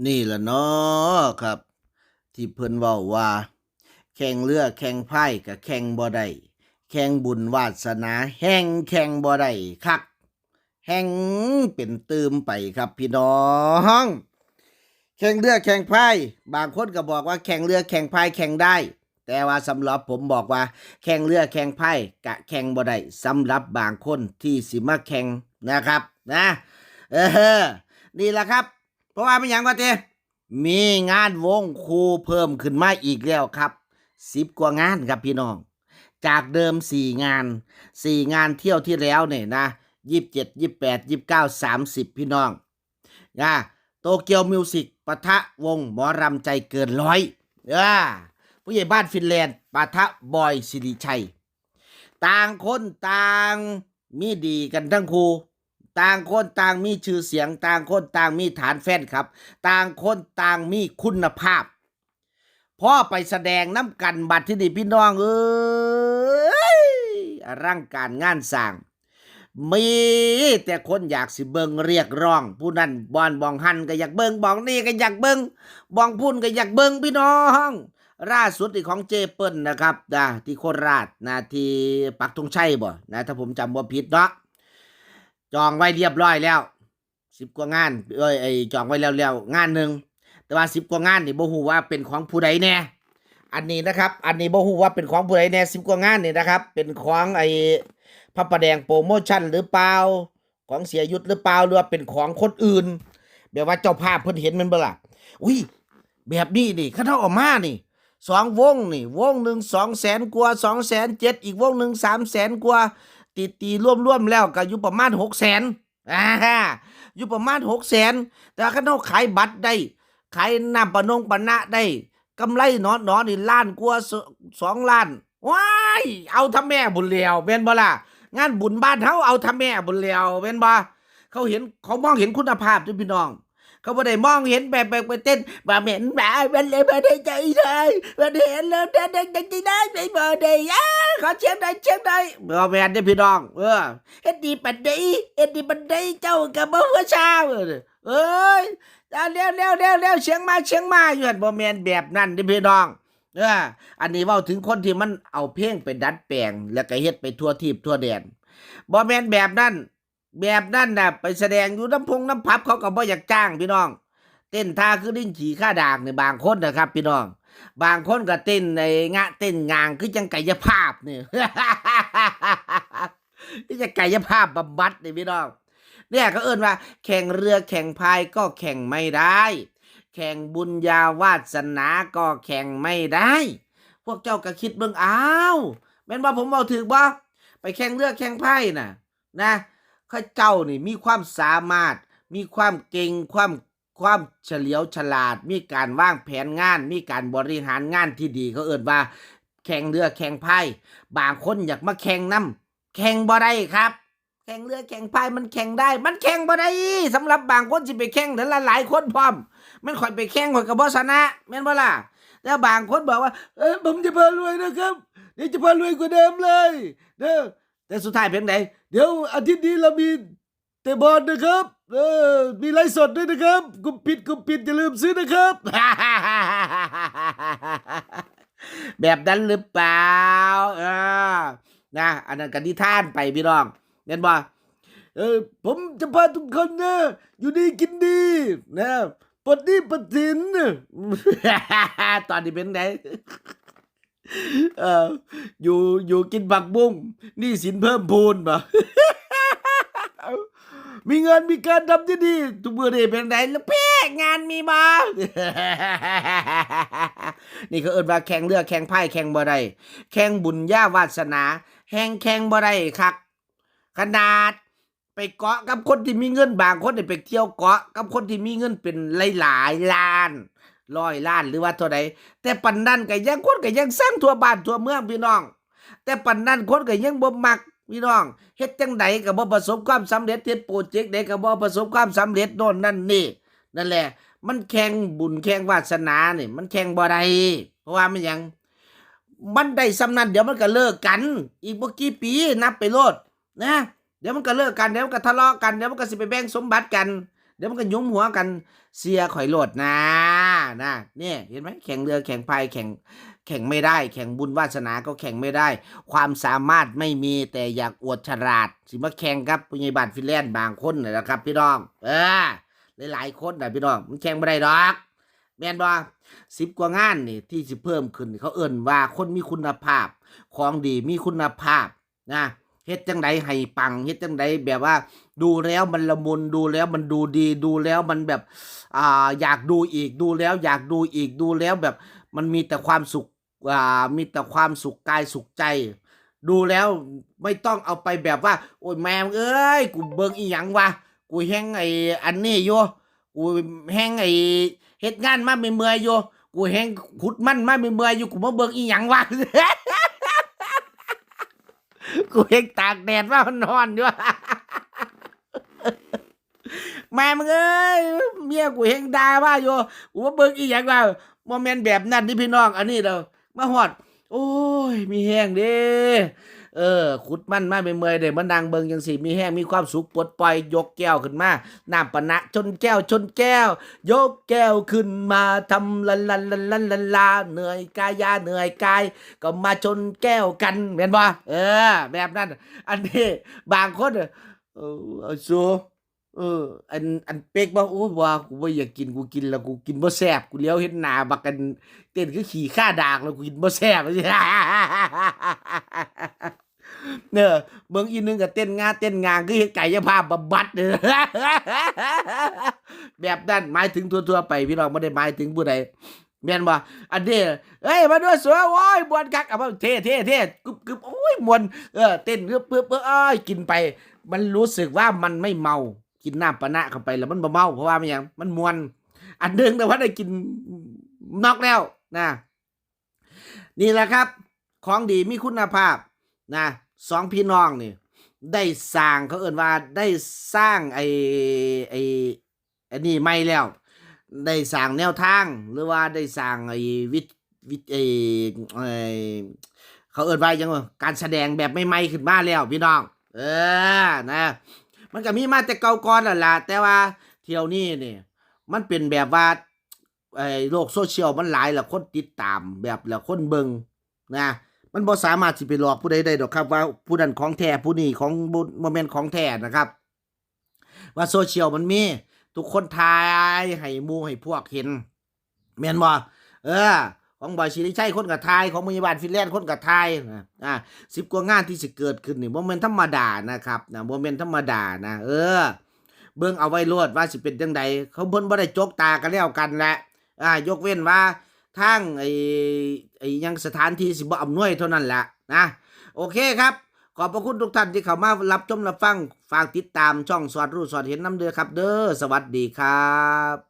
ນີ້ລະເນາະຄັບ ທີ່ເພິ່ນເວົ້າວ່າ ແຂ່ງເຮືອແຂ່ງພາຍກະແຂ່ງບໍ່ໄດ້ ແຂ່ງບຸນວາດສະໜາແຮ່ງແຂ່ງບໍ່ໄດ້ຄັກ ແຮ່ງເປັນຕື່ມໄປຄັບພີ່ນ້ອງ. ແຂ່ງເຮືອແຂ່ງພາຍ ບາງຄົນກໍບອກວ່າແຂ່ງເຮືອແຂ່ງພາຍແຂ່ງໄດ້ ແຕ່ວ່າສຳລັບຜົມບອກວ່າ ແຂ່ງເຮືອແຂ່ງພາຍກະແຂ່ງບໍ່ໄດ້ ສຳລັບບາງຄົນທີ່ຊິມາແຂ່ງນະຄັບນະ. ເອີ ນີ້ລະຄັບ ເພາະວ່າແມ່ນຫຍັງວະຕິ ມີງານວົງຄູ່ເພີ່ມຂຶ້ນມາອີກແລ້ວຄັບ ສິບກວ່າງານຄັບພີ່ນ້ອງ ຈາກເດີມສີ່ງານ ສີ່ງານຖ້ຽວທີ່ແລ້ວນີ້ນະ ຊາວເຈັດ ຊາວແປດ ຊາວເກົ້າ ສາມສິບ ພີ່ນ້ອງ ນະ ໂຕກຽວມິວສິກປະທະວົງໝໍລຳໃຈເກີນຮ້ອຍ ເອີ ຜູ້ໃຫຍ່ບ້ານຟິນແລນປະທະບອຍສິລິໄຊ ຕ່າງຄົນຕ່າງມີດີກັນທັງຄູ່ ຕ່າງຄົນຕ່າງມີຊື່ສຽງ ຕ່າງຄົນຕ່າງມີຖານແຟນຄລັບ ຕ່າງຄົນຕ່າງມີຄຸນນະພາບ ພໍໄປສະແດງນຳກັນ ບັດທີນີ້ພີ່ນ້ອງເອີຍ ອະລັງການງານສ້າງ ມີແຕ່ຄົນຢາກຊິເບິ່ງ ຮຽກຮ້ອງ ຜູ້ນັ້ນບ່ອນ ບ່ອງຫັ້ນກໍຢາກເບິ່ງ ບ່ອງນີ້ກໍຢາກເບິ່ງ ບ່ອງພຸ້ນກໍຢາກເບິ່ງພີ່ນ້ອງ. ລ່າສຸດນີ້ຂອງເຈເປີ້ນນະຄັບນະ ທີ່ໂຄລາດນະ ທີ່ປັກທງໄຊບໍນະ ຖ້າຜົມຈຳບໍ່ຜິດເນາະ ຈອງໄວ້ລຽບຮ້ອຍແລ້ວ ສິບກວ່າງານ ເອີຍ ໄອ້ ຈອງໄວ້ແລ້ວ ແລ້ວງານໜຶ່ງ ແຕ່ວ່າສິບກວ່າງານນີ້ບໍ່ຮູ້ວ່າເປັນຂອງຜູ້ໃດແດ່ ອັນນີ້ນະຄັບ ອັນນີ້ບໍ່ຮູ້ວ່າເປັນຂອງຜູ້ໃດແດ່ ສິບກວ່າງານນີ້ນະຄັບ ເປັນຂອງໄອ້ພະປະແດງໂປຣໂມຊັນຫຼືເປົ່າ ຂອງເສຍຢຸດຫຼືເປົ່າ ຫຼືວ່າເປັນຂອງຄົນອື່ນ ແບບວ່າເຈົ້າພາບເພິ່ນເຫັນແມ່ນບໍ່ລະ? ອຸ້ຍ ແບບນີ້ນີ້ ຄັນເຮົາເອົາມານີ້ ສອງວົງນີ້ ວົງໜຶ່ງສອງແສນກວ່າ ສອງແສນເຈັດ ອີກວົງໜຶ່ງສາມແສນກວ່າ ຕີໆລວມໆແລ້ວກໍຢູ່ປະມານຫົກແສນ ອ່າ ຢູ່ປະມານຫົກແສນ ແຕ່ວ່າຄັນເຮົາຂາຍບັດໄດ້ ຂາຍນ້ຳປານົງປານະໄດ້ ກຳໄລໜໍໆນີ້ລ້ານກວ່າ ສ- ສອງລ້ານ ວ້າຍ ເອົາທຳແມ່ພຸ້ນແລ້ວ ແມ່ນບໍ່ລະ? ງານບຸນບ້ານເຮົາເອົາທຳແມ່ພຸ້ນແລ້ວ ແມ່ນບໍ່? ເຂົາເຫັນ ເຂົາມອງເຫັນຄຸນນະພາບເດ້ພີ່ນ້ອງ ເຂົາບໍ່ໄດ້ມອງເຫັນແບບ ແບບໄປເຕັ້ນ ບໍ່ແມ່ນ ບໍ່ ບໍ່ໄດ້ ບໍ່ໄດ້ໃຈເລີຍ ບໍ່ໄດ້ເຫັນແລ້ວ ໄດ້ ໄດ້ ໄດ້ ໄດ້ ບໍ່ໄດ້ ອ້າ ຂໍສຽງໜ້ອຍ ສຽງໜ້ອຍ ບໍ່ແມ່ນເດ້ພີ່ນ້ອງ ເອີ ເຮັດດີປານໃດ ເຮັດດີປານໃດ ເຈົ້າກໍບໍ່ຮູ້ຊາວ ເອີຍ ແລ້ວ ແລ້ວ ແລ້ວ ແລ້ວ ສຽງມາ ສຽງມາຢູ່ຫັ້ນ ບໍ່ແມ່ນແບບນັ້ນເດ້ພີ່ນ້ອງ ເອີ ອັນນີ້ເວົ້າເຖິງຄົນທີ່ມັນເອົາເພງໄປດັດແປງ ແລ້ວກໍເຮັດໄປທົ່ວທີບທົ່ວແດນ ບໍ່ແມ່ນແບບນັ້ນ ແບບນັ້ນນະ ໄປສະແດງຢູ່ນຳພົງນຳຜັບ ເຂົາກໍບໍ່ຢາກຈ້າງພີ່ນ້ອງ ເຕັ້ນທ່າຄືລິງຂີ້ຄາດາກນີ້ ບາງຄົນນະຄັບພີ່ນ້ອງ ບາງຄົນກໍເຕັ້ນໄອ້ງະເຕັ້ນຫຍັງ ຄືຈັ່ງກາຍະພາບນີ້ ຄືຈັ່ງກາຍະພາບບຳບັດນີ້ພີ່ນ້ອງ ເນຍ ເຂົາເອີ້ນວ່າແຂ່ງເຮືອແຂ່ງພາຍກໍແຂ່ງໄມ່ໄດ້ ແຂ່ງບຸນຍາວາດສະໜາກໍແຂ່ງໄມ່ໄດ້ ພວກເຈົ້າກໍຄິດເບິ່ງ ອ້າວ ແມ່ນບໍ່ ຜົມເວົ້າຖືກບໍ່? ໄປແຂ່ງເຮືອແຂ່ງພາຍນະ ນະ ເຂົາເຈົ້ານີ້ມີຄວາມສາມາດ ມີຄວາມເກັ່ງ ຄວາມ ຄວາມສະຫຼຽວສະຫຼາດ ມີການວາງແຜນງານ ມີການບໍລິຫານງານທີ່ດີ ເຂົາເອີ້ນວ່າແຂ່ງເຮືອແຂ່ງພາຍ ບາງຄົນຢາກມາແຂ່ງນຳ ແຂ່ງບໍ່ໄດ້ຄັບ ແຂ່ງເຮືອແຂ່ງພາຍມັນແຂ່ງໄດ້ ມັນແຂ່ງບໍ່ໄດ້ ສຳລັບບາງຄົນຊິໄປແຂ່ງເທື່ອລະຫຼາຍຄົນພ້ອມ ແມ່ນຂ້ອຍໄປແຂ່ງຂ້ອຍກໍບໍ່ຊະນະ ແມ່ນບໍ່ລະ? ແຕ່ບາງຄົນບອກວ່າ ເອີ ຜົມຈະພາລວຍນະຄັບ ດຽວຈະພາລວຍກວ່າເດີມເລີຍເດີ ແຕ່ສຸດທ້າຍເປັນໃດ? ດຽວອາທິດນີ້ລະມີເຕະບອນນະຄັບ ເອີ ມີໄລຟ໌ສົດດ້ວຍນະຄັບ ກຸ່ມປິດ ກຸ່ມປິດ ຢ່າລືມຊື້ນະຄັບ ແບບນັ້ນຫຼືເປົ່າ? ເອີ ນະ ອັນນັ້ນກໍນິທານໄປພີ່ນ້ອງ ແມ່ນບໍ່? ເອີ ຜົມຈະພາທຸກຄົນນະ ຢູ່ດີກິນດີນະ ປະຕິປະຕິນ ຕອນນີ້ເປັນໃດ? ເອີ ຢູ່ ຢູ່ກິນຜັກບຸ້ງ ໜີ້ສິນເພີ່ມພູນບໍ? ມີເງິນມີການທຳທີ່ດີ ທຸກມື້ນີ້ເປັນໃດລະເພ? ງານມີບໍ່? ນີ້ເຂົາເອີ້ນວ່າແຂ່ງເຮືອແຂ່ງພາຍແຂ່ງບໍ່ໄດ້ ແຂ່ງບຸນຍາວາດສະໜາແຮ່ງແຂ່ງບໍ່ໄດ້ຄັກ ຂະໜາດ ໄປເກາະກັບຄົນທີ່ມີເງິນ ບາງຄົນນີ້ໄປທ່ຽວເກາະກັບຄົນທີ່ມີເງິນເປັນຫຼາຍໆລ້ານ ຮ້ອຍລ້ານ ຫຼືວ່າເທົ່າໃດ ແຕ່ປານນັ້ນກໍຍັງ ຄົນກໍຍັງຊັງທົ່ວບ້ານທົ່ວເມືອງພີ່ນ້ອງ ແຕ່ປານນັ້ນຄົນກໍຍັງບໍ່ມັກພີ່ນ້ອງ ເຮັດຈັ່ງໃດກໍບໍ່ປະສົບຄວາມສຳເລັດ ເຮັດໂປຣເຈັກໃດກໍບໍ່ປະສົບຄວາມສຳເລັດ ໂນ່ນນັ້ນນີ້ ນັ້ນແຫຼະ ມັນແຂ່ງບຸນແຂ່ງວາດສະໜານີ້ ມັນແຂ່ງບໍ່ໄດ້ ເພາະວ່າມັນຫຍັງ ມັນໄດ້ສ່ຳນັ້ນ ດຽວມັນກໍເລີກກັນ ອີກບໍ່ກີ່ປີ ນັບໄປໂລດ ນະ ດຽວມັນກໍເລີກກັນ ດຽວມັນກໍທະເລາະກັນ ດຽວມັນກໍຊິໄປແບ່ງສົມບັດກັນ เดี๋ยวมันก็หยุมหัวกัน เชื่อข่อยโลดนะ นะ เนี่ย เห็นไหม แข่งเรือแข่งพาย แข่ง แข่งไม่ได้ แข่งบุญวาสนาก็แข่งไม่ได้ ความสามารถไม่มี แต่อยากอวดฉลาด สิมาแข่งกับผู้ใหญ่บ้านฟินแลนด์บางคนน่ะนะครับพี่น้อง เออ หลายๆคนน่ะพี่น้อง มันแข่งบ่ได้ดอก แม่นบ่ สิบกว่างานนี่ที่สิเพิ่มขึ้น เขาเอิ้นว่าคนมีคุณภาพ ของดีมีคุณภาพ นะ เฮ็ดจั่งใดให้ปัง เฮ็ดจั่งใดแบบว่าดูแล้วมันละมุน ดูแล้วมันดูดี ดูแล้วมันแบบ อ่า อยากดูอีก ดูแล้วอยากดูอีก ดูแล้วแบบมันมีแต่ความสุข อ่า มีแต่ความสุขกายสุขใจ ดูแล้วไม่ต้องเอาไปแบบว่า โอ๊ย แม่มึงเอ้ย กูเบิ่งอีหยังวะ กูแฮ่งไอ้อันนี้อยู่ กูแฮ่งไอ้เฮ็ดงานมาเมื่อยๆอยู่ กูแฮ่งขุดมันมาเมื่อยๆอยู่ กูมาเบิ่งอีหยังวะ กูแฮ่งตากแดดมาฮ้อนๆอยู่ แม่มึงเอ้ย เมียกูแฮ่งด่ามาอยู่ กูมาเบิ่งอีหยังวะ บ่แม่นแบบนั้นเด้พี่น้อง อันนี้เด้อ มาฮอด โอ๊ย มีแฮงเด้ เออ ขุดมันมาเมื่อยๆ ได้มานั่งเบิ่งจั่งซี้ มีแฮง มีความสุข ปลดปล่อย ยกแก้วขึ้นมา น้ำปานะ ชนแก้ว ชนแก้ว ยกแก้วขึ้นมา ทำลันลันลันลันลันลา เหนื่อยกาย อย่าเหนื่อยกาย ก็มาชนแก้วกัน แม่นบ่ เออ แบบนั้น อันนี้ บางคน เออ เอาสู เออ อัน อันเป๊กบ่ โอ้ บ่ กูบ่อยากกิน กูกินแล้วกูกินบ่แซ่บ กูเหลียวเห็นหน้าบักอันเต้นคือขี้คาดาก แล้วกูกินบ่แซ่บ เด้อ เบิ่งอีหนึ่งก็เต้นงา เต้นงาง คือเฮ็ดกายภาพบำบัด แบบนั้น หมายถึงทั่วๆ ไป พี่น้อง บ่ได้หมายถึงผู้ใด แม่นบ่ อันนี้ เอ้ย มาดูสัว โอ๊ย ม่วนคัก เอามาเท่ๆๆ กึบๆ โอ๊ย ม่วน เออ เต้นกึบๆ เอ้ย กินไป มันรู้สึกว่ามันไม่เมา กินน้ำปานะเข้าไปแล้วมันบ่เมา เพราะว่ามันหยัง มันม่วน อันหนึ่งแต่ว่าได้กินน็อกแล้วนะ นี่แหละครับ ของดีมีคุณภาพนะ สองพี่น้องนี่ ได้สร้าง เขาเอิ้นว่าได้สร้างไอ้ ไอ้ อันนี้ใหม่แล้ว ได้สร้างแนวทาง หรือว่าได้สร้างไอ้วิ วิ ไอ้ ไอ้ เขาเอิ้นว่าหยังวะ การแสดงแบบใหม่ๆ ขึ้นมาแล้วพี่น้อง เออ นะ มันก็มีมาแต่เก่าก่อนแล้วล่ะ แต่ว่าเที่ยวนี้นี่ มันเป็นแบบว่า ไอ้โลกโซเชียลมันหลายแล้ว คนติดตามแบบ แล้วคนเบิ่งนะ มันบ่สามารถสิไปหลอกผู้ใดได้ดอกครับ ว่าผู้นั้นของแท้ ผู้นี้ของบ่ บ่แม่นของแท้นะครับ ว่าโซเชียลมันมี ทุกคนถ่ายให้หมู่ให้พวกเห็น แม่นบ่ เออ ของบอยศิริชัยคนก็ถ่าย ของพยาบาลฟินแลนด์คนก็ถ่ายนะ อ่า สิบกว่างานที่สิเกิดขึ้นนี่บ่แม่นธรรมดานะครับ นะ บ่แม่นธรรมดานะ เออ เบิ่งเอาไว้โลดว่าสิเป็นจั่งใด เขาเพิ่นบ่ได้จกตากันแล้วกันแหละ อ่า ยกเว้นว่าทางไอ้ ไอ้หยังสถานที่สิบ่อำนวยเท่านั้นแหละนะ โอเคครับ ขอบพระคุณทุกท่านที่เข้ามารับชมรับฟัง ฝากติดตามช่องสอดรู้สอดเห็นนำเด้อครับเด้อ สวัสดีครับ